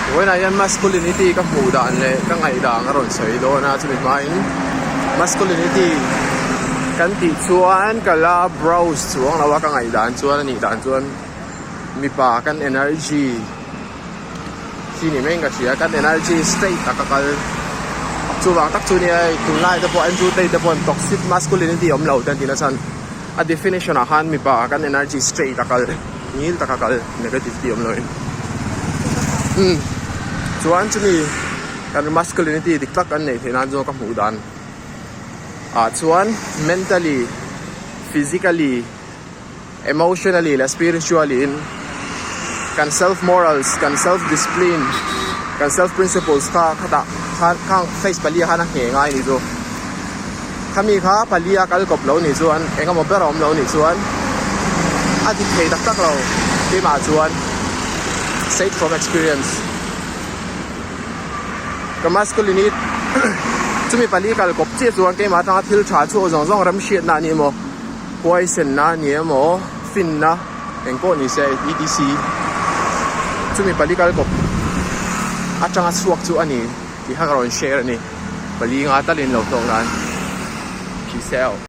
Vawiinah hian masculinity ka hmuh dan leh ka ngaihdan a rawn sawi dawn a chumi hmain masculinity kan tih chuan ka la browse chuang lo a ka ngaihdan chuan a nih dan chuan mipa kan energy hi ni maiin ka hria kan energy straight taka kal chuvang tak chu nia hei tunlai te pawh Andrew Tate te pawhin toxic masculinity awm lo te an ti nasa a ni a definition ah khan mipa kan energy straight a kal ngil taka kal negativity awm loin umm chuan chumi kan masculinity dik tak kan neih theih nan chuan ka hmuh dan ah chuan mentally physically emotionally leh spiritually in kan self morals kan self discipline kan self principles kha khatah khan khang phase pali ah khan a ngheh ngai a nih chu khami kha pali a kal kawp lo nih chuan eng emaw ber a awm lo nih chuan a dik thei tak tak lo keimah chuan said from experience ka masculinity chumi pali kal kawp chiah chuan keimah atanga thil tha chhuak zawng zawng remhriatna a ni emaw. Huaisenna a ni emaw, finna eng pawh ni se etc. Chumi pali kal kawp atanga chhuak chu a ni tih kha ka rawn share a ni. Pali nga talin lo hlawk nan. Peace out.